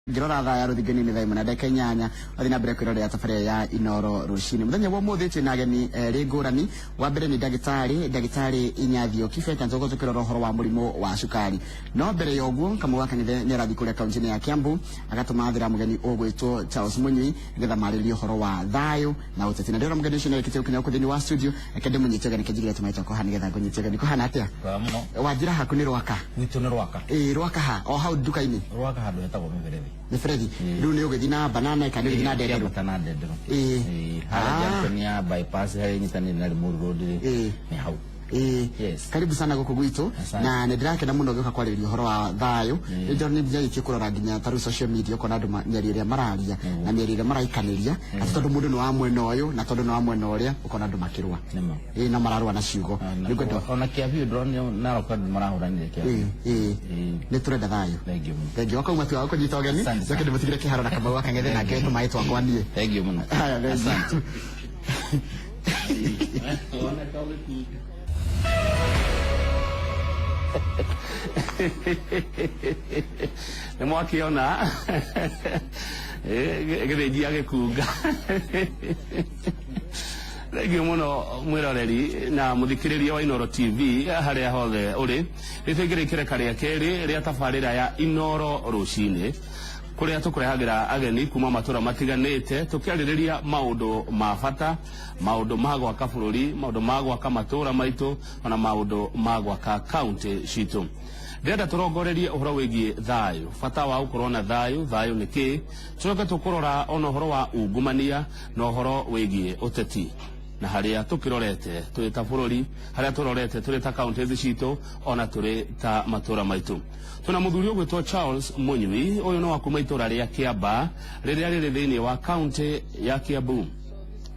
Ngĩrora thaa ya rũthingo-inĩ nĩ 1:08, wathiĩ na mbere kwĩrorera tabarĩra ya Inoro rũcinĩ. Mũthenya wa ũmũthĩ twĩna ageni erĩ ngũrani. Wa mbere nĩ ndagĩtarĩ, ndagĩtarĩ Inyathio Kibeta, na tũgũkorwo tũkĩrora ũhoro wa mũrimũ wa cukari. No mbere ya ũguo, Kamau wa Kang'ethe nĩ arathiĩ kũrĩa kaunti-inĩ ya Kiambu, agatũmathĩra mũgeni ũgwĩtwo Charles Mũnyui, nĩgetha marĩrĩrie ũhoro wa thayũ na ũteti. Na ndĩrona mũgeni ũcio nĩ arĩkĩtie gũkinya gũkũ thĩinĩ wa studio, reke ndĩmũnyite ũgeni, kĩnjigĩre tũmaĩ twakwa haha nĩgetha ngũnyite ũgeni. Kũhana atĩa? Kwega mũno. Wanjĩra haku nĩ Rwaka? Gwitũ nĩ Rwaka. Ĩĩ, Rwaka ha? O hau nduka-inĩ? Rwaka handũ hetagwo Mĩberethi. Mĩberethi? Rĩu nĩ ũgĩthiĩ na banana kana nĩ ũgĩthiĩ na ndenderũ? Kĩambata na ndenderũ. Ĩĩ. Ĩĩ, harĩa junction ya bypass harĩa ĩnyitanĩire na Limuru Road rĩ, nĩ hau. Ĩĩ. Yes. Karibu sana gũkũ gwitũ. Asante. Na nĩ ndĩrakena mũno gĩũka kwarĩrĩria ũhoro wa thayũ. Nĩ ndĩrona nĩ njarĩtie kũrora nginya ta rĩu social media ũkona andũ mĩario ĩrĩa mararia na mĩario ĩrĩa maraikanĩria atĩ tondũ mũndũ nĩ wa mwena ũyũ na tondũ nĩ wa mwena ũrĩa ũkona andũ makĩrũa. Nĩma. Ĩĩ, no mararũa na ciugo. Na Nĩ ngwenda ona Kĩambiũ ndĩronire Narok andũ marahũranire Kĩambiũ. Ĩĩ, Ĩĩ. nĩ tũrenda thayũ. Thank you mũno. Thank you. Wakauma tu wa kũnyita ũgeni. Asante Njoke sana. ndĩmũtigĩre kĩharo na Kamau wa Kang'ethe na ngere tũmaĩ twakwa niĩ. Thank you mũno. Haya, thank you. Asante. Nä mwakä gä thä nji gä kunga. Thengio må no mwä na må thikä rä ria wa Inoro TV harä a hothe å rä. Nä twaingä rä ikereka rä a kerä rä a tabarä ra ya Inoro rũcinĩ, kũrĩa tũkũrehagĩra ageni kuma matũra matiganĩte tũkĩarĩrĩria maũndũ ma bata, maũndũ ma gwaka bũrũri, maũndũ ma gwaka matũra maitũ, ona maũndũ ma gwaka kaunti citũ. Ndĩrenda tũrongorerie ũhoro wĩgiĩ thayũ, bata wa gũkorwo na thayũ, thayũ nĩ kĩĩ, tũcoke tũkũrora ona ũhoro wa ungumania na ũhoro wĩgiĩ ũteti na harĩa tũkĩrorete tũrĩ ta bũrũri, harĩa tũrorete tũrĩ ta kaunti citũ, ona tũrĩ ta matũra maitũ. Tuna mũthuri ũgwĩtwo Charles Mũnyui. Ũyũ nĩ wa kuma itũra rĩa Kĩamba rĩrĩa rĩrĩ thĩinĩ wa kaunti ya Kiambu.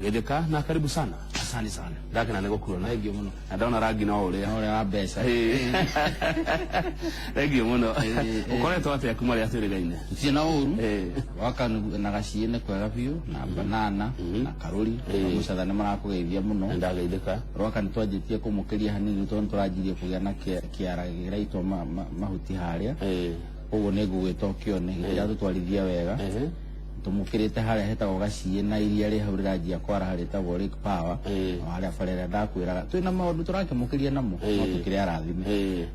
Gĩthĩka na karibu sana. Asante sana. Ndakena nĩ gũkuona. Thank you mũno. Na ndona rangi no ũrĩa Na ũrĩa wa mbeca. Thengio mũno. Ũkoretwo atĩa kuma rĩa twĩrĩgaine? Gũtirĩ na ũru. Waka na gaciĩ nĩ kwega biũ na banana na karũri na mũcatha nĩ marakũgeithia mũno. Ndageithĩka. Rwaka nĩ twanjĩtie kũmũkĩria hanini tondũ nĩ tũranjirie kũgĩa na kĩara kĩraitwo mahuti harĩa. Koguo nĩ ngũgwĩta ũkĩone gĩtiratũtwarithia wega. Tũmũkĩrĩte harĩa hetagwo gaciĩ na iria rĩ hau rĩranjia kwaraha rĩtagwo Lake Power. O harĩa bara ĩrĩa ndakwĩraga twĩna maũndũ tũrakĩmũkĩria namo no tũkĩrĩ arathime.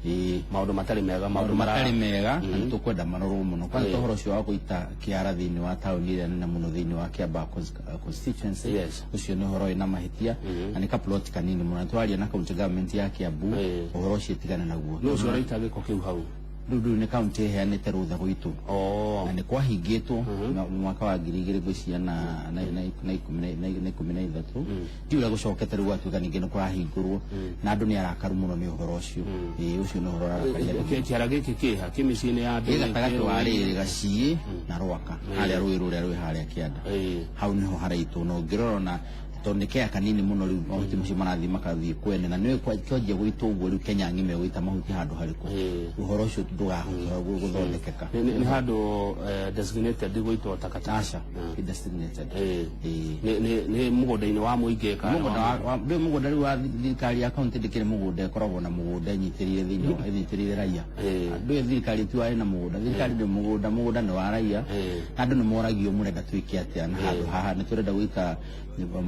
Ĩĩ. Maũndũ matarĩ mega, maũndũ matarĩ mega na nĩ tũkwenda marorwo mũno. Kwanza ũhoro ũcio wa gũita kĩara thĩinĩ wa taũni ĩrĩa nene mũno thĩinĩ wa Kiambaa constituency, ũcio nĩ ũhoro wĩna mahĩtia na nĩ kaplot kanini mũno. Na tũraria na county government ya Kiambu ũhoro ũcio ĩtigane naguo. Nũ ũcio ũraita gĩko kĩu hau? Rĩu nĩ county ĩheanĩte rũtha gwitũ. Na nĩ kwahingĩtwo mwaka wa 2000 ngwĩciria na 13. Ndiũĩ ũrĩa gũcokete rĩu gwatuĩka ningĩ nĩ kũrahingũrwo na andũ nĩ arakaru mũno nĩ ũhoro ũcio. Ĩĩ, ũcio nĩ ũhoro ũrarakaria andũ. Kĩara gĩkĩ kĩha kĩ mĩciĩ-inĩ ya andũ? Gĩ gatagatĩ wa rĩrĩ gaciĩ na Rwaka, harĩa rũĩ rũrĩa rwĩ harĩa kĩanda. Hau nĩho haraitwo na ũngĩrora ona tondũ nĩ kea kanini mũno rĩu mahuti macio marathiĩ makathiĩ kwene na nĩũĩ kwanjia gũitwo ũguo rĩu Kenya ng'ima ĩgũita mahuti handũ harĩkũ? Ũhoro ũcio ndũgahota gũthondekeka. Nĩ handũ designated gũitwo takataka? Aca, ti designated. Ĩĩ. Nĩ mũgũnda-inĩ wa mũingĩ kana? Mũgũnda wa ndũĩ mũgũnda rĩu wa thirikari ya county ndĩkĩrĩ mũgũnda, ĩkoragwo na mũgũnda ĩnyitĩrĩire thĩinĩ wa ĩnyitĩrĩire raia. Ndũĩ thirikari tu ĩna mũgũnda, thirikari ndĩ mũgũnda, mũgũnda nĩ wa raia. Na andũ nĩ moragio mũrenda twĩke atĩa na handũ haha, nĩ tũrenda gwĩka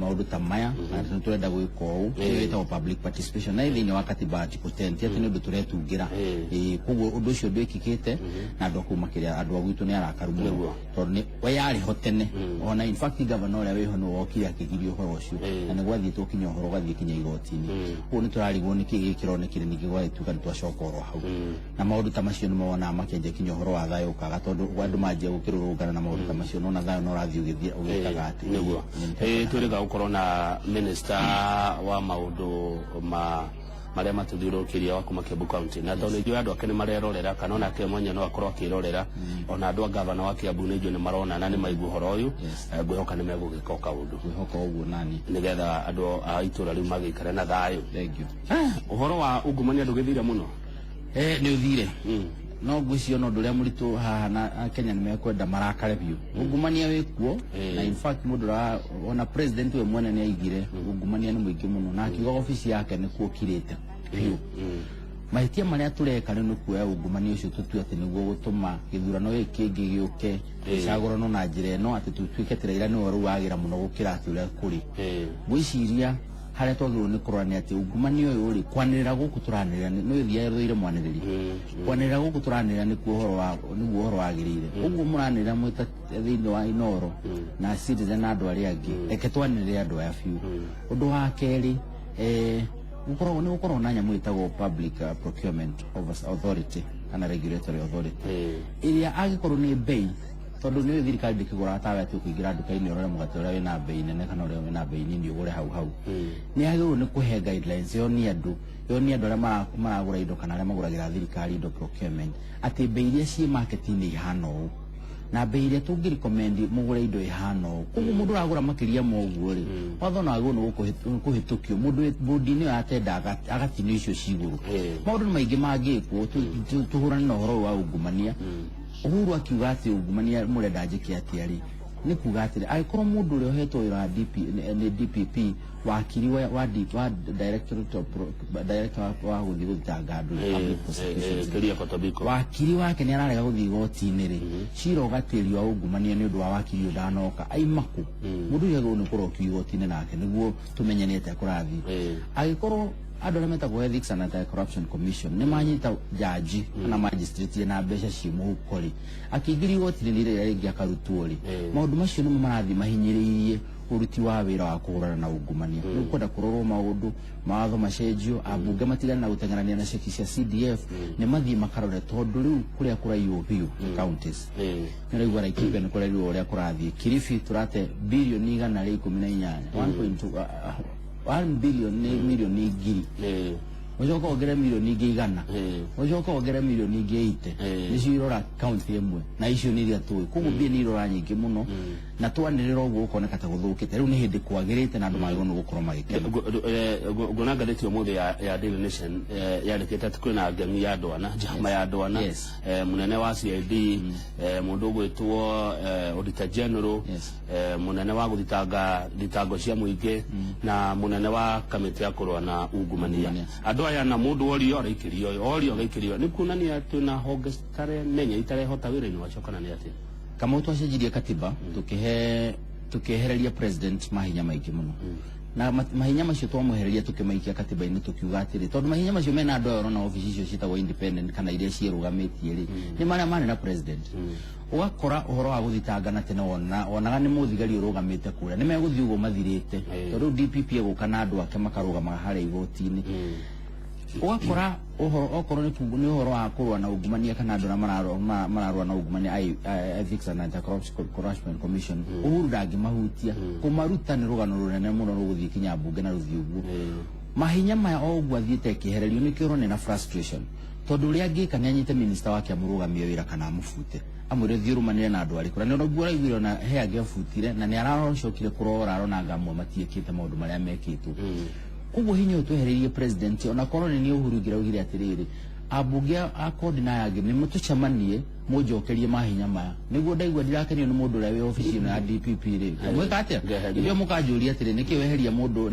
maũndũ ta maya na nĩ tũrenda gwĩka ũũ. Nĩyo ĩtagwo public participation na ĩ thĩinĩ wa katiba article 10, ti atĩ nĩ ũndũ tũretungĩra. Ĩĩ, koguo ũndũ ũcio ndwĩkĩkĩte na andũ a kũu makĩria andũ a gwitũ nĩ arakaru mũno tondũ nĩ we yarĩ ho tene. Ona in fact governor ũrĩa wĩho nĩwe wokire akĩgiria ũhoro ũcio na nĩ gwathiĩtwo kinya ũhoro ũgathiĩ kinya igoti-inĩ. Koguo nĩ tũrarigwo nĩkĩ gĩkĩ kĩronekire ningĩ gwagĩtuĩka nĩ twacoka oro hau. Na maũndũ ta macio nĩmo wonaga makĩanjia kinya ũhoro wa thayũ ũkaga tondũ andũ manjia gũkĩrũrũngana na maũndũ ta macio nona thayũ no ũrathiĩ ũgĩthiĩ ũgĩkaga atĩ. Nĩguo. Twĩrĩga gũkorwo na minister wa maũndũ ma marĩa matũthiũrũrũkĩirie wa kuma Kiambu County, na tondũ nĩ njũĩ andũ ake nĩ marerorera kana onake mwenye no akorwo akĩrorera, ona andũ a gavana wa Kiambu nĩ njũĩ nĩ marona na nĩ maigua ũhoro ũyũ, ngwĩhoka nĩ megũgĩka o kaũndũ. Ngwĩhoka ũguo nani nĩgetha andũ a itũra rĩu magĩikare na thayũ. Thank you. Ũhoro wa ungumania ndũgĩthire mũno? Nĩ ũthire. No ngwĩciria ona ũndũ ũrĩa mũritũ haha na Kenya nĩ mekwenda marakare biũ. Ungumania wĩ kuo na in fact mũndũ ona president we mwene nĩ aigire ungumania nĩ mũingĩ mũno na akiuga obici yake nĩkuo kirĩte biũ. Mahĩtia marĩa tũreka rĩu nĩ kuoya ungumania ũcio tũtue atĩ nĩguo gũtũma gĩthurano gĩkĩ kĩngĩ gĩũke gĩcagũrano na njĩra ĩno, atĩ tũtuĩke atĩ Raila nĩwe rĩu wagĩra mũno gũkĩra atĩ ũrĩa kũrĩ. Ngwĩciria harĩa twagĩrĩirwo nĩ kũrora nĩ atĩ ungumania ũyũ rĩ, kwanĩrĩra gũkũ tũranĩrĩra nĩ ũthiaga rũthũire mwanĩrĩri, kwanĩrĩra gũkũ tũranĩrĩra nĩkuo ũhoro wa nĩguo ũhoro wagĩrĩire. Ũguo mũranĩrĩra mwĩ ta thĩinĩ wa Inooro na Citizen na andũ arĩa angĩ, reke twanĩrĩre andũ aya biũ. Ũndũ wa kerĩ, gũkoragwo nĩ gũkoragwo na nyamũ ĩtagwo Public Procurement Authority kana Regulatory Authority, ĩrĩa angĩkorwo nĩ bei, tondũ nĩ thirikari ndĩkĩgũraga tawe atĩ ũkũingĩra nduka-inĩ ũrore mũgate ũrĩa wĩna bei nene kana ũrĩa wĩna bei nini ũgũre hau hau. Nĩ yagĩrĩirwo nĩ kũhe guidelines, yonie andũ arĩa maragũra indo kana arĩa magũragĩra thirikari indo, procurement, atĩ bei iria ciĩ market-inĩ ihana ũũ na bei iria tũngĩ recommend mũgũre indo ihana ũũ. Koguo mũndũ ũragũra makĩria ma ũguo rĩ, watho no agĩrĩirwo nĩ kũhĩtũkio, mũndũ wĩ bũndi-inĩ ĩyo ya tender agatinio icio cigũrũ. Maũndũ nĩ maingĩ mangĩkwo tũhũrane na ũhoro ũyũ wa ungumania. Uhuru akiuga atĩ ungumania mũrenda njĩke atĩa rĩ, nĩ kuga atĩrĩ, angĩkorwo mũndũ ũrĩa ũhetwo wĩra wa DP nĩ DPP, wakiri wa directorate of director wa gũthiĩ gũthitanga andũ, public prosecutions, Keriako Tobiko, wakiri wake nĩ ararega gũthiĩ igoti-inĩ rĩ, cira ũgatĩrio wa ungumania nĩ ũndũ wa wakiri ũyũ ndanoka aima kũ, mũndũ ũyũ agĩrĩirwo nĩ kũrokio igoti-inĩ nake nĩguo tũmenye nĩ atĩa kũrathiĩ. Angĩkorwo andũ arĩa metagwo Ethics and Anti-Corruption Commission nĩ manyita jaji kana magistrate na mbeca ciĩ mũhuko rĩ, akĩingĩrio igoti-inĩ rĩrĩa rĩngĩ akarutwo rĩ, maũndũ macio nĩmo marathiĩ mahinyĩrĩirie ũruti wa wĩra wa kũhũrana na ungumania. Nĩ kwenda kũrorwo maũndũ, mawatho macenjio, ambunge matigane na gũteng'erania na ceki cia CDF, nĩ mathiĩ makarore, tondũ rĩu kũrĩa kũraiywo biũ nĩ counties. Nĩ ũraigua Laikipia nĩ kũrerirwo ũrĩa kũrathiĩ, Kilifi tũrate birioni 118, 1.2, 1 billion nĩ milioni 1,000, ũcoke wongere milioni ingĩ 100, ũcoke wongere milioni ingĩ 80, nĩcio irora kaunti ĩmwe, na icio nĩ iria tũĩ. Koguo mbia nĩ irora nyingĩ mũno, na twanĩrĩra ũguo ũkoneka ta gũthũkĩte. Rĩu nĩ hĩndĩ kwagĩrĩte na andũ magĩrĩirwo nĩ gũkorwo magĩkena. Nguona ngathĩti ũmũthĩ ya Daily Nation yandĩkĩte atĩ kwĩna ngemi ya andũ ana, njama ya andũ ana, mũnene wa CID, mũndũ ũgwĩtwo Auditor General, mũnene wa gũthitanga thitango cia mũingĩ, na mũnene wa kamĩtĩ ya kũrũa na ungumania. Ungumania. Andũ aya na mũndũ orio araikĩrio ũyũ, orio agaikĩrio, nĩ kuonania twĩna honge citarenenya, itarehota wĩra-inĩ wacio, kana nĩ atĩa? Kamau, twacenjirie katiba tukihe tukiehereria president mahinya maingĩ mũno, na mahinya macio twamwehereria tukĩmaikia katiba-inĩ, tukiuga atĩrĩ, tondũ mahinya macio mena andũ aya ũrona obici icio ciĩtagwo independent kana iria ciĩrũgamĩtie rĩ, nĩ marĩa marĩ na president. Ũgakora ũhoro wa gũthitangana tene wonaga nĩ mũthigari ũrũgamĩte kũrĩa, nĩ megũthiĩ ũguo mathirĩte, tondũ rĩu DPP egũka na andũ ake makarũgamaga harĩa igoti-inĩ. Ũgakora ũhoro okorwo nĩ ũhoro wa kũrũa na ungumania kana andũ arĩa mararũa na ungumania, Ethics and Anti-Corruption Commission, Uhuru ndangĩmahutia. Kũmaruta nĩ rũgano rũnene mũno rũgũthiĩ kinya mbunge na rũthiĩ ũguo. Mahinya maya o ũguo athiĩte akĩehererio, nĩkĩo ũrona na frustration, tondũ ũrĩa angĩka nĩ anyite minister wake amũrũgamie wĩra kana amũbute, amwĩre thiĩ ũrũmanĩre na andũ arĩkũ. Na nĩ ũguo ũraiguire ona he angĩ abutire, na nĩ aracokire kũrora arona anga amwe matiĩkĩte maũndũ marĩa mekĩtwo. Koguo hinya ũyũ twehereirie president, ona korwo nĩ niĩ Uhuru ingĩraugire atĩrĩrĩ, ambunge a CORD na aya angĩ nĩ mũtũcemanie mũnjokerie mahinya maya, nĩguo ndaigua ndirakenio nĩ mũndũ ũrĩa wĩ obici ĩno ya DPP rĩ, mwĩka atĩa? Ngeheria. Nĩo mũkanjũria atĩrĩ, nĩkĩ weheria mũndũ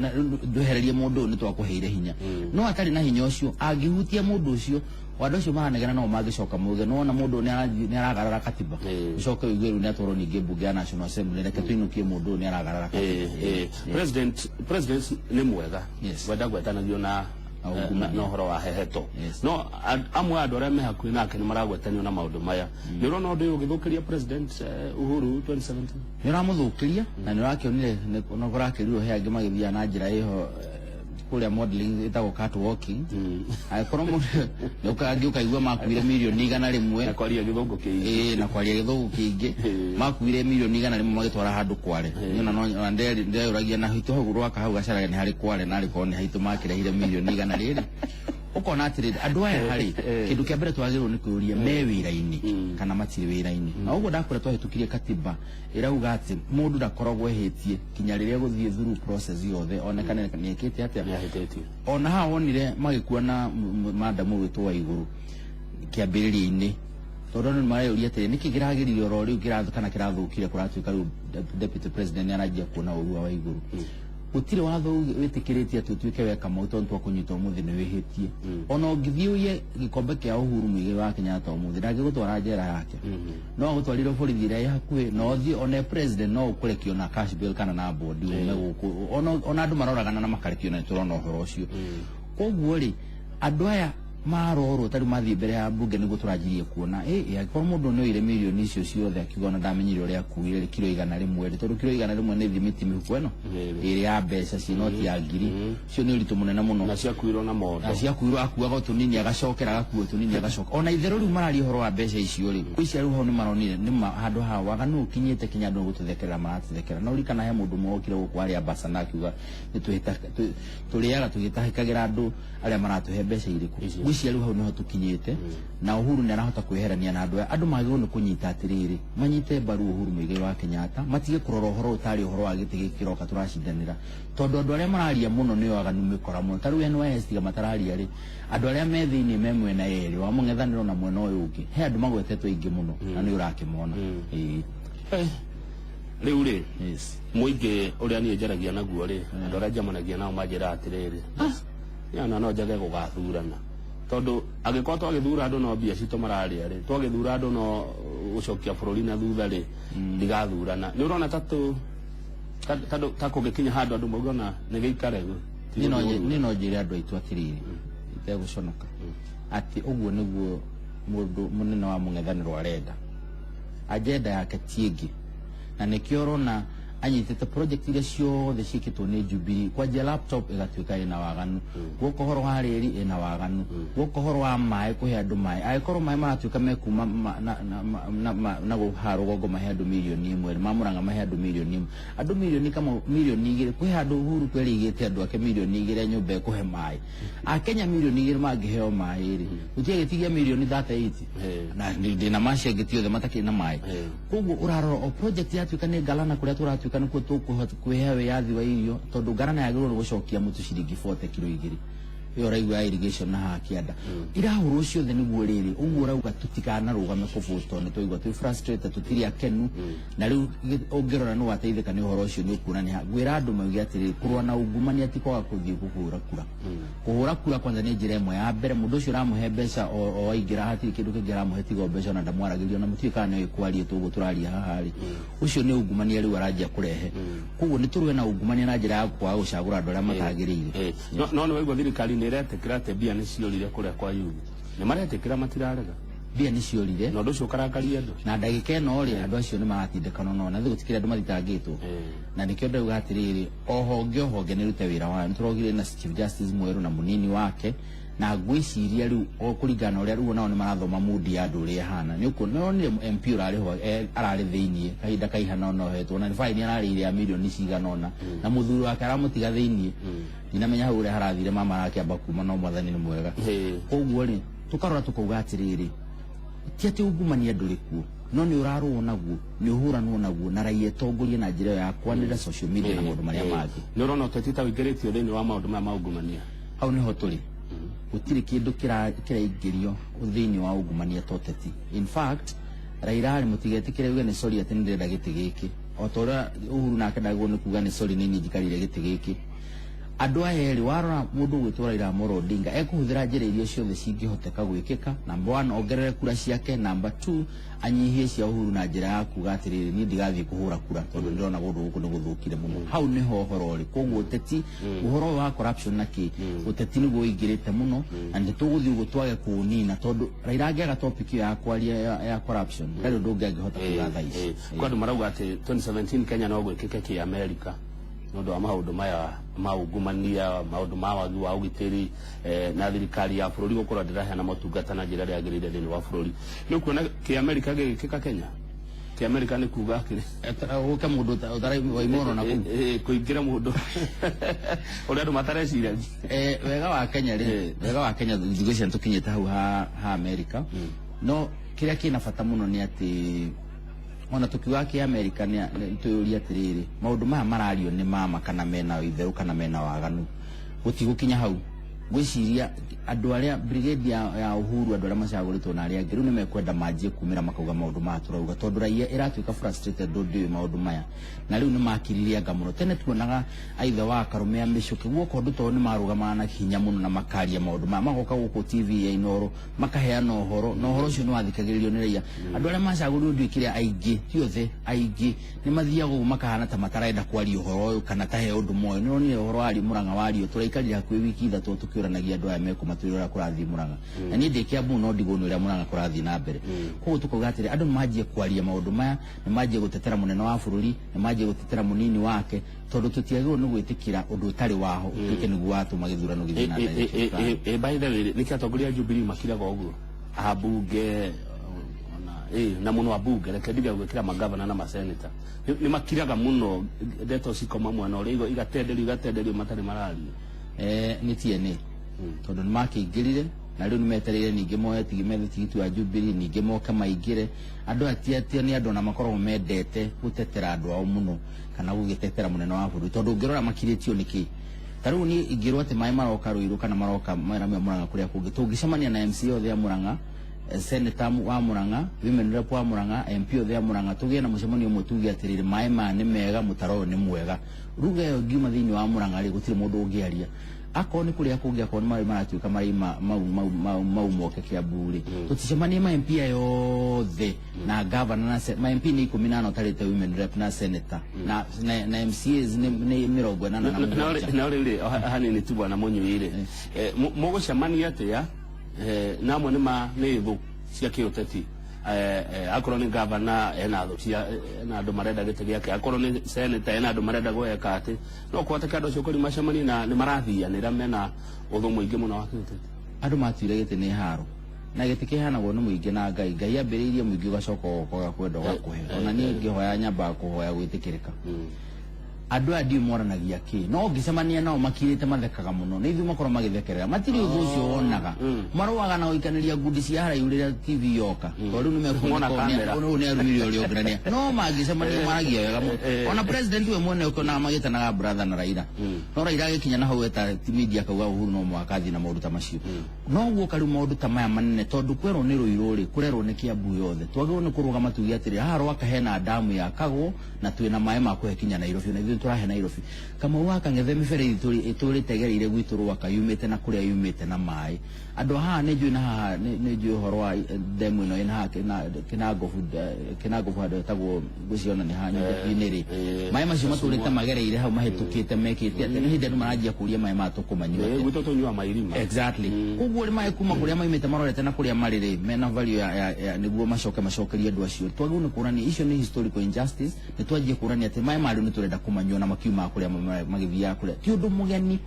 ndwehererie mũndũ ũyũ? Nĩ twakũheire hinya, no atarĩ na hinya ũcio angĩhutia mũndũ ũcio, andũ acio maranegena nao mangĩcoka mauge nĩwona mũndũ ũyũ nĩ aragarara katiba. Ũcoke ũigue rĩu nĩ atwarwo ningĩ mbunge ya National Assembly, reke tũinũkie mũndũ ũyũ nĩ aragarara katiba. President nĩ mwega wenda gwetanagio na Na ungumania. Na ũhoro wa heheto, no amwe a andũ arĩa me hakuhĩ nake nĩ maragwetanio na maũndũ maya. Nĩ ũrona ũndũ ũyũ ũgĩthũkĩria President Uhuru 2017? Nĩ ũramũthũkĩria, na nĩ ũrakĩonire nĩ kũrakĩrirwo he angĩ magĩthiaga na njĩra ĩho kũrĩa modeling ĩtagwo catwalking, angĩkorwo mũndũ nĩ ũkangĩ ũkaigua makuire milioni 100. Na kwaria gĩthũngũ kĩingĩ. Ĩĩ, na kwaria gĩthũngũ kĩingĩ. Makuire milioni 100 magĩtwara handũ kware. Niĩ ona no ona ndeyũragia na hitũ hau rwaka hau gacaraga nĩ harĩ kware, na arĩ korwo nĩ haitũ makĩrehire milioni igana rĩrĩ. Ũkona atĩrĩrĩ, andũ aya harĩ kĩndũ kĩa mbere twagĩrĩirwo nĩ kwĩyũria, me wĩra-inĩ kana matirĩ wĩra-inĩ? Na ũguo ndakwĩra, twahĩtũkirie katiba ĩrauga atĩ mũndũ ndakoragwo ehĩtie kinya rĩrĩa gũthiĩ through process yothe onekane nĩ ekĩte atĩa. Nĩ ahĩtĩtie. Ona haha wonire magĩkua na madamu ũgwĩtwo wa igũrũ kĩambĩrĩria-inĩ, tondũ andũ nĩ mareyũria atĩrĩ, nĩkĩ kĩragĩrire oro rĩu kana kĩrathũkire kũratuĩka rĩu deputy president nĩ aranjia kuona ũru wa Waigũrũ. Gũtirĩ watho wĩtĩkĩrĩtie atĩ ũtuĩke we Kamau tondũ twakũnyita ũmũthĩ nĩ wĩhĩtie. Ona ũngĩthiĩ ũiye gĩkombe kĩa Uhuru Muigai wa Kenyatta ũmũthĩ, ndangĩgũtwara njera yake, no agũtwarire borithi ĩrĩa ĩ hakuhĩ, na ũthiĩ one president, no ũkũrekio na cash bail kana na bond ume gũkũ. Ona andũ maroragana na makarekio, na nĩtũrona ũhoro ũcio. Koguo rĩ, andũ aya marorwo tarĩu mathiĩ mbere ya mbunge nĩguo tũranjirie kuona angĩkorwo mũndũ nĩ oire mirioni icio ciothe akiuga ona ndamenyire ũrĩa akuire rĩ, kiro 100 rĩ, tondũ kiro 100 nĩ thimiti mĩhuko ĩno ĩrĩ ya mbeca ci noti ya ngiri, ũcio nĩ ũritũ mũnene mũno. Na ciakuirwo na mondo. Na ciakuirwo, akuaga tũnini agacokera, agakua tũnini agacoka. Ona itherũ rĩu mararia ũhoro wa mbeca icio rĩ, kwĩcia rĩu hau nĩ maronire nĩ handũ ha waganu ũkinyĩte kinya andũ gũtũthekerera maratũthekerera. Na ũririkana he mũndũ ũmwe wokire gũkũ arĩ ambassador akiuga nĩ tũrĩaga tũgĩtahĩkagĩra andũ arĩa maratũhe mbeca irĩkũ. Ngwĩciria rĩu hau nĩho tũkinyĩte, na Uhuru nĩ arahota kwĩherania na andũ aya. Andũ magĩrĩirwo nĩ kũnyita atĩrĩrĩ, manyite mbaru Uhuru Muigai wa Kenyatta, matige kũrora ũhoro ũtarĩ ũhoro wa gĩtĩ gĩkĩ kĩroka tũracindanĩra, tondũ andũ arĩa mararia mũno nĩo aganu mĩkora mũno. Ta rĩu NYS tiga matararia rĩ, andũ arĩa me thĩinĩ me mwena yerĩ wa mũng'ethanĩro na mwena ũyũ ũngĩ, he andũ magwetetwo aingĩ mũno na nĩ ũrakĩmona. Ĩĩ. Rĩu rĩ, Yes. mũingĩ ũrĩa niĩ njaragia naguo rĩ, andũ arĩa njemanagia nao manjĩraga atĩrĩrĩ, ona no njage gũgathurana, tondũ angĩkorwo twagĩthura andũ no mbia citũ mararĩa rĩ, twagĩthura andũ no gũcokia bũrũri na thutha rĩ, ndigathurana. Nĩ ũrona ta ta kũngĩkinya handũ andũ mauga ona nĩ gĩikare? Niĩ no njĩre andũ aitũ atĩrĩrĩ, itegũconoka, atĩ ũguo nĩguo mũndũ mũnene wa mũng'ethanĩro arenda. Agenda yake ti ĩngĩ, na nĩkĩo ũrona anyitĩte project iria ciothe ciĩkĩtwo nĩ Jubilee, kwanjia laptop ĩgatuĩka ĩna waganu, guoka ũhoro wa rĩri ĩna waganu, guoka ũhoro wa maĩ, kũhe andũ maĩ, angĩkorwo maĩ maratuĩka mekuma na haha rũgongo mahe andũ 1 million, ma Murang'a mahe andũ 1 million, andũ mirioni kama 2 million, kwĩ handũ Uhuru kwerĩigĩte andũ ake 2 million nyũmba ĩkũhe maĩ. Akenya 2 million mangĩheo maĩ rĩ, gũtiagĩtigia 38 million na ndĩna macio angĩ ti othe matakĩrĩ na maĩ. Koguo ũrarora o project yatuĩka nĩ ngalana, kũrĩa tũratuĩka nĩkuo tũkũhota kwĩhe wĩyathi wa irio, tondũ ngalana yagĩrĩirwo nĩ gũcokia mũtu ciringi 40 kiro 2, ĩyo ũraigua ya irrigation na haha kĩanda irahũrwo ciothe. Nĩguo rĩrĩ ũguo ũrauga tũtikanarũgame kũbũtwo, nĩ twaigua twĩ frustrated, tũtirĩ akenu. Na rĩu ũngĩrora nĩ wateithĩka nĩ ũhoro ũcio, nĩ ũkuona nĩ ngwĩra andũ mauge atĩrĩrĩ, kũrũa na ungumania ti kwaga kũthiĩ kũhũra kura. Kũhũra kura kwanza nĩ njĩra ĩmwe ya mbere. Mũndũ ũcio ũramũhe mbeca o aingĩra, hatirĩ kĩndũ kĩngĩ aramũhe tiga o mbeca, ona ndamwaragĩria, ona mũtiũĩ kana nĩoĩ kwaria tũguo tũraria haha rĩ, ũcio nĩ ungumania rĩu aranjia kũrehe. Koguo nĩ tũrũe na ungumania na njĩra ya kwaga gũcagũra andũ arĩa matagĩrĩire. No nĩ waigua thirikari nĩ ĩretĩkĩra atĩ mbia nĩ ciorire kũrĩa kwa yuthi? Nĩ maretĩkĩra, matirarega. Mbia nĩ ciorire. Na ũndũ ũcio ũkarakaria andũ. Na ndagĩka ĩno rĩ, andũ acio nĩ maratindĩkana no na gũtikĩrĩ andũ mathitangĩtwo, na nĩkĩo ndauga atĩrĩrĩ, o honge o honge nĩ rute wĩra wayo. Nĩ tũrogire na Chief Justice mwerũ na mũnini wake, na ngwĩciria rĩu o kũringana na ũrĩa rĩu nao nĩ marathoma mundi ya andũ ũrĩa ĩhana. Nĩ ũkuona nĩ MP ũrarĩ ho ararĩ thĩiniĩ kahinda kaihana ona ohetwo na nĩ baini ararĩire ya mirioni cigana ũna, na mũthuri wake aramũtiga thĩiniĩ. Ndinamenya hau ũrĩa harathire, mama arakĩamba kuma, no Mwathani nĩ mwega. Koguo rĩ, tũkarora tũkauga atĩrĩrĩ, ti atĩ ungumania ndũrĩ kuo, no nĩ ũrarũo naguo, nĩ ũhũranwo naguo na raia ĩtongorie na njĩra ĩyo ya kwanĩrĩra social media na maũndũ marĩa mangĩ. Nĩ ũrona ũteti ta ũingĩrĩtio thĩinĩ wa maũndũ maya ma ungumania? Hau nĩho tũrĩ. Gũtirĩ kĩndũ kĩraingĩrio thĩinĩ wa ungumania ta ũteti. In fact, Raila rĩ, mũtigetĩkĩre uge nĩ sorry atĩ nĩ ndĩrenda gĩtĩ gĩkĩ, o ta ũrĩa Uhuru nake ndagĩrĩirwo nĩ kuga nĩ sorry nĩ niĩ njikarĩire gĩtĩ gĩkĩ. Andũ aya erĩ, warora mũndũ ũgwĩtwo Raila Amolo Odinga ekũhũthĩra njĩra iria ciothe cingĩhoteka gwĩkĩka: number one, ongerere kura ciake; number two, anyihie cia Uhuru na njĩra ya kuga atĩrĩrĩ, niĩ ndigathiĩ kũhũra kura tondũ ndĩrona kũndũ gũkũ nĩ gũthũkire mũno. Hau nĩho ũhoro ũrĩ. Koguo ũteti, ũhoro ũyũ wa corruption na kĩ, ũteti nĩguo ũingĩrĩte mũno, na nĩ tũgũthiĩ ũguo twage kũũnina, tondũ Raila angĩaga topic ĩyo ya kwaria ya corruption, ndarĩ ũndũ ũngĩ angĩhota kuga thaa ici. Kwa andũ marauga atĩ 2017 Kenya no gwĩkĩke kĩ America nĩ ũndũ wa maũndũ maya ma ungumania, maũndũ ma wagi wa ũgitĩri, na thirikari ya bũrũri gũkorwo ndĩraheana motungata na njĩra ĩrĩa yagĩrĩire thĩinĩ wa bũrũri. Nĩ ũkuona kĩ America gĩgĩkĩka Kenya? Kĩ America nĩ kuga kĩrĩ Gũke mũndũ waimoro na kũu. Kũingĩra mũndũ ũrĩa andũ matareciragia. Wega wa Kenya rĩ, wega wa Kenya thikũ ici nĩtũkinyĩte hau ha America, no kĩrĩa kĩna bata mũno nĩ atĩ ona tukiuga kĩ America nĩ twĩyũrie atĩrĩrĩ, maũndũ maya marario nĩ mama kana mena itherũ kana mena waganu? Gũtigũkinya hau. Ngwĩciria andũ arĩa brigade ya Uhuru, andũ arĩa macagũrĩtwo na arĩa angĩ, rĩu nĩ mekwenda manjie kumĩra makauga maũndũ maya tũrauga, tondũ raia ĩratuĩka frustrated ndũ ndĩũĩ maũndũ maya, na rĩu nĩ makiririe anga mũno. Tene tuonaga aithe wa Karũme ya Mĩcũkĩ guoko ũndũ, tondũ nĩ marũgamaga na hinya mũno na makaria maũndũ maya, magoka gũkũ TV ya Inooro makaheana ũhoro, na ũhoro ũcio nĩ wathikagĩrĩrio nĩ raia. Andũ arĩa macagũrirwo ndiũĩ kĩrĩa, aingĩ, ti othe, aingĩ nĩ mathiaga ũguo makahana ta matarenda kwaria ũhoro ũyũ kana ta he ũndũ moĩ. Nĩ ronire ũhoro wa Mũrang'a wario, tũraikarire hakuhĩ wiki 3 tũkĩũranagia andũ aya mekũmatwĩra ũrĩa kũrathiĩ Mũrang'a, na niĩ ndĩ Kĩambu no ndigwo nĩ ũrĩa Mũrang'a kũrathiĩ na mbere. Koguo tũkauga atĩrĩ, andũ nĩ manjie kwaria maũndũ maya, nĩ manjie gũtetera mũnene wa bũrũri, nĩ manjie gũtetera mũnini wake, tondũ tũtiagĩrĩirwo nĩ gwĩtĩkĩra ũndũ ũtarĩ waho ũtuĩke nĩguo watũma gĩthurano gĩthiĩ na direction fulani. By the way, nĩkĩ atongoria a Jubilee makiraga ũguo, ambunge ona na mũno ambunge, reke ndige gwĩkĩra magavana na maseneta, nĩ makiraga mũno, ndeto cikoma mwena ũrĩa igatenderio igatenderio matarĩ mararia? Nĩ TNA, tondũ nĩ makĩingĩrire na rĩu nĩ metereire ningĩ moe tigi methe tigiti wa Jubilee, ningĩ moke maingĩre. Andũ atiatia nĩ andũ ona makoragwo mendete gũtetera andũ ao mũno kana gũgĩtetera mũnene wa bũrũri, tondũ ũngĩrora makirĩtio nĩkĩ. Ta rĩu niĩ ingĩrwo atĩ maĩ maroka Ruiru kana maroka mera Murang'a kũrĩa kũngĩ, tũngĩcemania na MC othe a Murang'a, senator wa Murang'a, women rep wa Murang'a, MP othe a Murang'a, tũgĩe na mũcemanio ũmwe tuge atĩrĩrĩ, maĩ maya nĩ mega, mũtaro ũyũ nĩ mwega, ruga ĩyo ngiuma thĩinĩ wa Murang'a rĩ, gũtirĩ mũndũ ũngĩaria. Akorwo nĩ kũrĩa kũngĩ, akorwo nĩ marĩ maratuĩka marĩ mau mau mau mau moke Kiambu rĩ, tũticemanie ma MP aya othe na governor na ma MP nĩ 14 ũtarĩte women rep na senator na MCAs nĩ 87. No rĩu rĩ, hanini tu, bwana Mũnyui rĩ, mũgũcemania atĩa namwe nĩ ma nĩ thũ cia kĩũteti? Akorwo nĩ gavana ena thũ cia ena andũ marenda gĩtĩ gĩake, akorwo nĩ senator ena andũ marenda gweka atĩ, no kũhoteke andũ acio kũri macemanie na nĩ marathianĩra mena ũthũ mũingĩ mũno wa kĩũteti? Andũ matuire gĩtĩ nĩ haro, na gĩtĩ kĩheanagwo nĩ mũingĩ na Ngai. Ngai ambĩrĩirie mũingĩ, ũgacoka ũgoka kwenda ũgakũhe. Ona niĩ ngĩhoya nyambaga kũhoya gwĩtĩkĩrĩka. Andũ aya ndiũ moranagia kĩ, no ũngĩcemania nao makirĩte mathekaga mũno, nĩ ithuĩ makorwo magĩthekerera, matirĩ ũthũ ũcio wonaga. Marũaga na gũikanĩria ngundi cia haraihu rĩrĩa TV yoka, tondũ rĩu Mona nĩ kamera. Rĩu nĩ arumire ũrĩa ũngĩ na no mangĩcemania maragia wega mũno. Ona president we mwene ũkĩonaga magĩtanaga brother na Raila, no Raila agĩkinya na hau eta media akauga Uhuru no mũhaka athiĩ na maũndũ ta macio. No guoka rĩu maũndũ ta maya manene, tondũ kwerwo nĩ Ruiru rĩ, kũrerwo nĩ Kiambu yothe, twagĩrĩirwo nĩ kũrũgama tuge atĩrĩ, haha Rwaka hena damu yakagwo na twĩna maĩ ma kũhe kinya Nairobi, na ithuĩ tũrahe Nairobi. Kamau wa Kang'ethe, mĩberethi ĩtũrĩte ĩgereire gwitũ Rwaka yumĩte na kũrĩa yumĩte na maĩ andũ a haha nĩ njũĩ, na haha nĩ njũĩ ũhoro wa demu ĩno ĩna haha Kĩnangobu, handũ hetagwo ngwĩciona nĩ haha Nyũmba-inĩ rĩ, maĩ macio matũrĩte magereire hau mahĩtũkĩte mekĩte atĩ nĩ hĩndĩ andũ maranjia kũria maĩ maya tũkũmanyua atĩa. Gwitũ tũnyua mairima. Exactly. Koguo rĩ, maĩ kuma kũrĩa maimĩte marorete na kũrĩa marĩ rĩ, mena value ya nĩguo macoke macokerie andũ acio. Twagĩrĩirwo nĩ kũrania icio nĩ historical injustice. Nĩ twanjie kũrania atĩ maĩ marĩu nĩ tũrenda kũmanyua na makiumaga kũrĩa magĩthiaga kũrĩa, ti ũndũ mũgeni.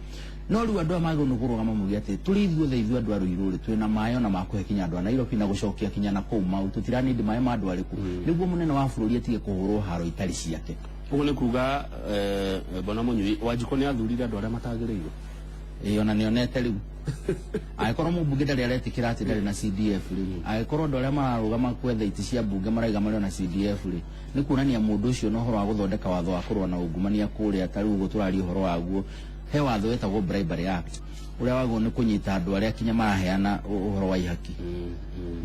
No rĩu andũ aya magĩrĩirwo nĩ kũrũgama muge atĩ tũrĩ ithuothe, ithuĩ andũ a Ruiru rĩ, twĩna maĩ ona ma kũhe kinya andũ a Nairobi na gũcokia kinya na kũu mau, tũtiranindi maĩ ma andũ arĩkũ, nĩguo mũnene wa bũrũri atige kũhũrwo haro itarĩ ciake. Ũguo nĩ kuga, bwana Mũnyui, Wanjikũ nĩ athurire andũ arĩa matagĩrĩirwo? Ĩĩ, ona nĩonete rĩu angĩkorwo mũmbunge ndarĩ aretĩkĩra atĩ ndarĩ na CDF rĩ, angĩkorwo andũ arĩa mararũgama kwetha itĩ cia mbunge maraiga marĩ ona CDF rĩ, nĩ kuonania mũndũ ũcio na ũhoro wa gũthondeka watho wa kũrũa na ungumania kũrĩa. Ta rĩu ũguo tũraria ũhoro waguo, he watho wĩtagwo Bribery Act, ũrĩa wagĩrĩirwo nĩ kũnyita andũ arĩa kinya maraheana ũhoro wa ihaki.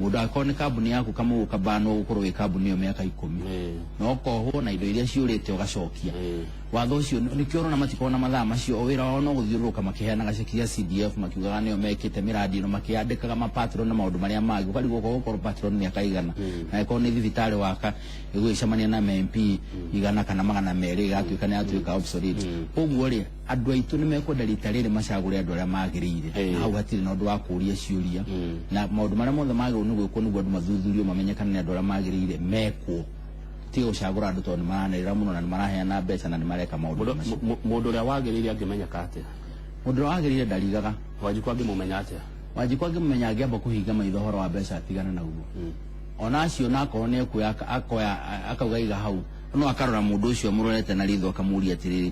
Mũndũ angĩkorwo nĩ kambuni yaku kamũgũ kabanwo gũkorwo wĩ kambuni ĩyo mĩaka 10, na ũkohwo na indo iria ciũrĩte ũgacokia. Watho ũcio nĩkĩo ũrona matikorwo na mathaa macio, o wĩra wao no gũthiũrũrũka makĩheanaga ceki cia CDF, makiugaga nĩo mekĩte mĩradi ĩno, makĩandĩkaga mapatron na maũndũ marĩa mangĩ. Ũkarigwo gũkorwo patron mĩaka igana, na angĩkorwo nĩ thibitarĩ waka ĩgũgĩcemania na MP 100 kana 200, ĩgatuĩka nĩ yatuĩka obsolete. Koguo rĩ, andũ aitũ nĩ mekwenda rita rĩrĩ macagũre andũ arĩa magĩrĩire. Na hau hatirĩ na ũndũ wa kũũria ciũria, na maũndũ marĩa mothe magĩrĩirwo nĩ gwĩkwo nĩguo andũ mathuthurio mamenye kana nĩ andũ arĩa magĩrĩire mekwo, tiga gũcagũra andũ tondũ nĩ maranĩrĩra mũno na nĩ maraheana mbeca na nĩ mareka maũndũ macio. Mũndũ ũrĩa wagĩrĩire angĩmenyeka atĩa? Mũndũ ũrĩa wagĩrĩire ndarigaga. Wanjikũ angĩmũmenya atĩa? Wanjikũ angĩmũmenya, angĩamba kũhinga maitho ũhoro wa mbeca, atigane naguo. Ona acio nakorwo nĩ ekuoya akoya akauga iga hau, no akarora mũndũ ũcio amũrorete na ritho, akamũria atĩrĩrĩ,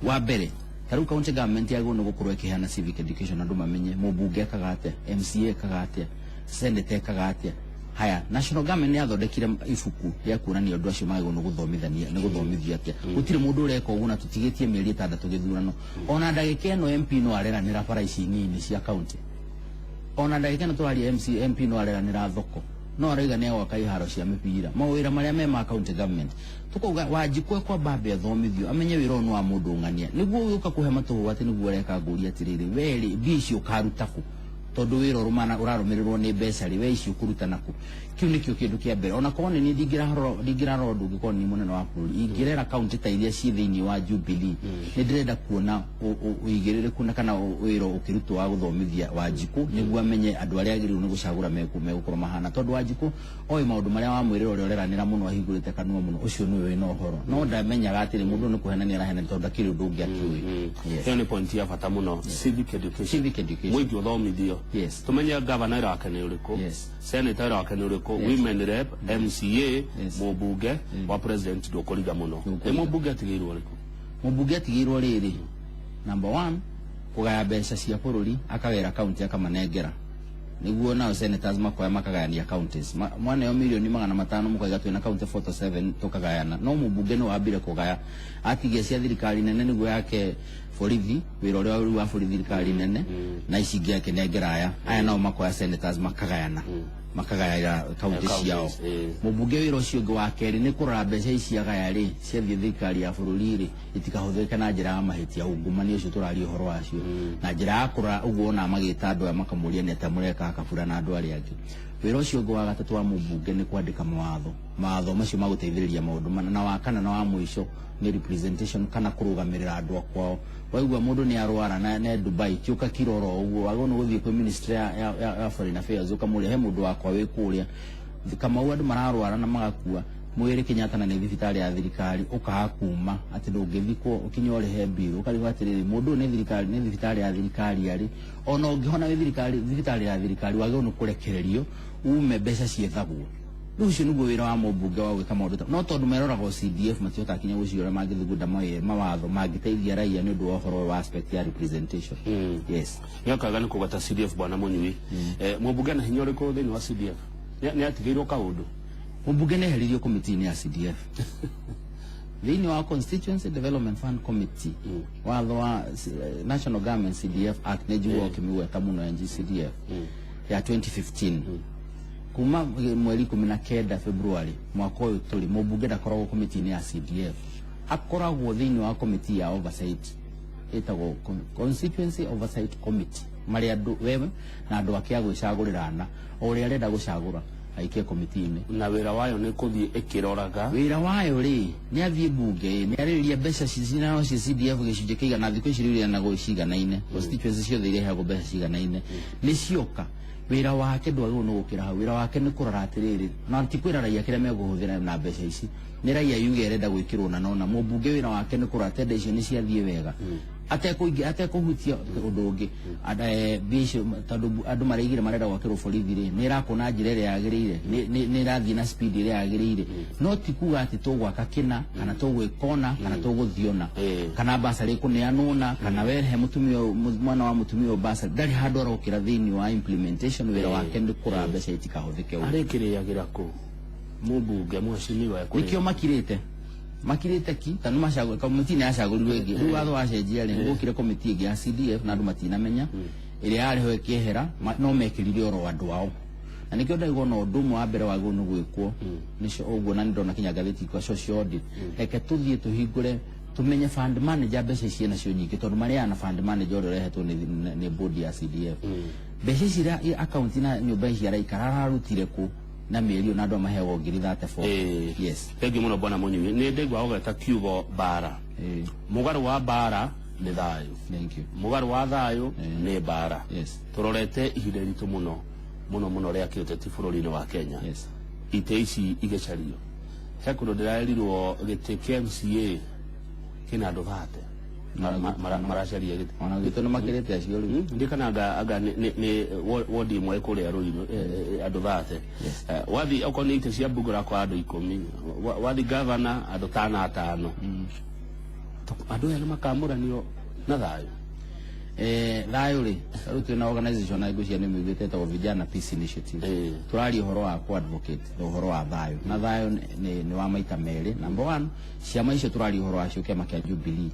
wa mbere, ta rĩu county government yagĩrĩirwo nĩ gũkorwo ĩkĩheana civic education, andũ mamenye mũmbunge ekaga atĩa, MCA ekaga atĩa, senator ekaga atĩa. Haya, national government nĩ yathondekire ibuku rĩa kuonania andũ acio magĩrĩirwo nĩ gũthomithania, nĩ gũthomithio atĩa. Gũtirĩ mũndũ ũreka ũguo na tũtigĩtie mĩeri 6 gĩthurano. Ona ndagĩka ĩno MP no areranĩra bara ici nini cia county. Ona ndagĩka ĩno tũraria MP no areranĩra thoko, no arauga nĩ agwaka iharo cia mĩbira, mawĩra marĩa me ma county government. Tukauga Wanjikũ ekwamba ambe athomithio, amenye wĩra ũyũ nĩ wa mũndũ ng'ania, nĩguo ũgĩũka kũhe matũhũ atĩ nĩguo ũreka. Ngũria atĩrĩrĩ, werĩ mbia icio ũkaruta kũ? Tondũ wĩra ũrũmana ũrarũmĩrĩrwo nĩ mbeca rĩ, we icio ũkũruta nakũ? Kĩu nĩkĩo kĩndũ kĩa mbere. Ona korwo nĩ niĩ ndingĩrarora ũndũ ũngĩ, korwo nĩ mũnene wa bũrũri, ingĩrera kaunti ta iria ciĩ thĩinĩ wa Jubilee, nĩ ndĩrenda kuona ũigĩrĩrĩku na kana wĩra ũkĩrutwo wa gũthomithia Wanjikũ, nĩguo amenye andũ arĩa agĩrĩirwo nĩ gũcagũra megũkorwo mahana. Tondũ Wanjikũ oĩ maũndũ marĩa wamwĩrĩra, ũrĩa ũreranĩra mũno, ahingũrĩte kanua mũno, ũcio nĩwe wĩna ũhoro, no ndamenyaga atĩrĩ mũndũ nĩ kũhenania arahenania, tondũ ndakĩrĩ ũndũ ũngĩ akĩũĩ. Yes. Ĩyo nĩ point ya bata mũno, civic education. Civic education. Mũingĩ ũthomithio. Tumenye gavana wĩra wake nĩ ũrĩkũ, senator wĩra wake nĩ ũrĩkũ, women rep, MCA, mũmbunge wa president ndũkũriga mũno. Ndũkũriga. Ĩ mũmbunge atigĩirwo ũrĩkũ? Mũmbunge atigĩirwo rĩrĩ, number one, kũgaya mbeca cia bũrũri, akawĩra kaunti akamanengera, nĩguo nao senators makoya makagayania counties. Mwaneo milioni 500, mũkaiga twĩna county 47, tũkagayana. No mũmbunge nĩ wambire kũgaya, atigia cia thirikari nene nĩguo yake borithi, wĩra ũrĩa rĩu wa borithi thirikari nene, na ici ingĩ akĩnengera aya aya, nao makoya senators makagayana, makagayĩra kaunti ciao. Counties, Mũmbunge wĩra ũcio ũngĩ wa kerĩ nĩ kũrora mbeca ici agaya rĩ, ciathiĩ thirikari ya bũrũri rĩ, itikahũthĩke na njĩra ya mahĩtia, ungumania ũcio tũraria ũhoro wacio, na njĩra ya kũrora ũguo ona magĩta andũ aya makamũria nĩ atĩa mũreka kabura na andũ arĩa angĩ. Wĩra ũcio ũngĩ wa gatatũ wa mũmbunge nĩ kwandĩka mawatho, mawatho macio ma gũteithĩrĩria maũndũ mana. Na wa kana na wa mũico nĩ representation, kana kũrũgamĩrĩra andũ a kwao. Waigua mũndũ nĩ arwara na ne Dubai, ti ũkakira oro ũguo, wagĩrĩirwo nĩ gũthiĩ kwĩ ministry ya foreign affairs, ũkamũria he mũndũ wakwa wĩ kũrĩa Kamau, andũ mararwara na magakua mwĩrĩ Kenyatta na nĩ thibitarĩ ya thirikari, ũkaga kuma atĩ ndũngĩthikwo ũkinya ũrĩhe bill, ũkarigwo atĩrĩrĩ, mũndũ ũyũ nĩ thirikari, nĩ thibitarĩ ya thirikari arĩ, ona ũngĩhona wĩ thirikari, thibitarĩ ya thirikari, wagĩrĩirwo nĩ kũrekererio ume, mbeca ciethagwo. Rĩu ũcio nĩguo wĩra wa mũmbunge wa gwĩka maũndũ no tondũ meroraga o CDF, matihotaga kinya gwĩciria ũrĩa mangĩthugunda mawatho mangĩteithia raia nĩ ũndũ wa ũhoro wa aspect ya representation. Yes. Nĩakaga nĩ kũgweta CDF, bwana Mũnyui. Mũmbunge na hinya ũrĩkũ thĩinĩ wa CDF? Nĩ atigĩirwo kaũndũ? Mũmbunge nĩ eheririo komiti-inĩ ya CDF, thĩinĩ wa Constituency Development Fund Committee. Watho wa National Government CDF Act, nĩ njiguaga ũkĩmĩgweta mũno, NGCDF ya 2015, kuma mweri 19 February mwaka ũyũ tũrĩ, mũmbunge ndakoragwo komiti-inĩ ya CDF, akoragwo thĩinĩ wa komiti ya oversight ĩtagwo Constituency Oversight Committee, marĩa andũ wewe na andũ ake a gwĩcagũrĩra, o ũrĩa arenda gũcagũra aikie komiti-inĩ. Na wĩra wayo nĩ kũthiĩ ĩkĩroraga? Wĩra wayo rĩ, nĩ athiĩ bunge, nĩ arĩrĩria mbeca cinao cia CDF gĩcunjĩ kĩigana, thikũ ici rĩu ireanagwo ciganaine, constituency ciothe ireheagwo mbeca ciganaine, nĩ cioka. Wĩra wake ndwagĩrĩirwo nĩ gũkĩra hau. Wĩra wake nĩ kũrora atĩrĩrĩ, na ti kwĩra raia kĩrĩa mekũhũthĩra na mbeca ici, nĩ raia yuge arenda gwĩkĩrwo na nona. Mũmbunge wĩra wake nĩ kũrora tenda icio nĩ ciathiĩ wega, atekũingĩ atekũhutia ũndũ ũngĩ. Mbia icio, tondũ andũ maraigire marenda gwakĩrwo borithi rĩ, nĩ ĩrakwo na njĩra ĩrĩa yagĩrĩire, nĩ ĩrathiĩ na speed ĩrĩa yagĩrĩire, no ti kuga atĩ tũgwaka kĩna kana tũgwĩka ũna kana tũgũthiĩ ũna, kana basarĩ ĩkũneanwo na kana wehe mũtumia ũyũ, mwana wa mũtumia ũyũ basarĩ, ndarĩ handũ arokĩra thĩinĩ wa implementation. Wĩra wake nĩ kũrora mbeca itikahũthĩke ũru. Arĩkĩrĩagĩra kũ mũmbunge mheshimiwa? Nikio makirite ki tondũ macagũ komiti nĩ yacagũrirwo ĩngĩ. Rĩu watho wacenjia rĩ, gũkire komiti ĩngĩ ya CDF na andũ matinamenya ĩrĩa yarĩ ho ĩkĩehera, no mekĩrire oro andũ ao. Na nĩkĩo ndaigua ona ũndũ ũmwe wa mbere wagĩrĩirwo nĩ gwĩkwo nĩcio ũguo, na nĩndona kinya ngathĩti kwa social audit, reke tũthiĩ tũhingũre tumenye fund manager mbeca ici nacio nyingĩ, tondũ marĩaga na fund manager ũrĩa ũrehetwo nĩ board ya CDF. Mbeca ici account na nyũmba ici araikara ararutire kũ na mĩeri ĩyo, na andũ amaheagwo ngiri 34? Yes. Thengiũ mũno, bwana Mũnyui. Nĩ ndaigua ũgeta kiugo mbara. Mũgarũ wa mbara nĩ thayũ. Thank you. Mũgarũ wa thayũ nĩ mbara. Tũrorete ihinda iritũ mũno mũno mũno rĩa kĩũteti bũrũri-inĩ wa Kenya. Itĩ ici igĩcario, he kũndũ ndĩraerirwo gĩtĩ kĩa MCA kĩna andũ 30 maracaria gĩtĩ. Ona gwitũ nĩ makĩrĩte acio rĩu. Ndikana anga nĩ wodi ĩmwe kũrĩa Ruiru, andũ 30. Wathi okorwo nĩ itĩ cia mbunge ũrakora andũ 10, wathi gavana andũ tana atano. Andũ aya nĩ makamũranio na thayũ? Thayũ rĩ, rĩu twĩna organization na ngwĩciria nĩ mĩiguĩte, ĩtagwo Vijana Peace Initiative. Tũraria ũhoro wa ku advocate ũhoro wa thayũ, na thayũ nĩ wa maita merĩ. Number one, ciama icio tũraria ũhoro wacio, kĩama kĩa Jubilee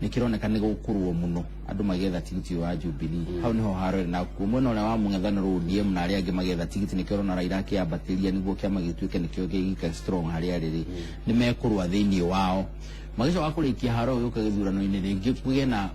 nĩ kĩroneka nĩ gũkũrwo mũno, andũ magĩetha tigiti ũyũ wa Jubilee. Hau nĩho harore na kuo mwena ũrĩa wa mũng'ethanĩro, ODM na arĩa angĩ magĩetha tigiti, nĩkĩo ũrona Raila akĩambatĩria nĩguo kĩama gĩtuĩke nĩkĩo gĩgika strong harĩa rĩrĩ. Nĩ mekũrũa thĩinĩ wao, magĩcoka kũrĩkia haro gĩũka gĩthurano-inĩ rĩngĩ kũgĩe na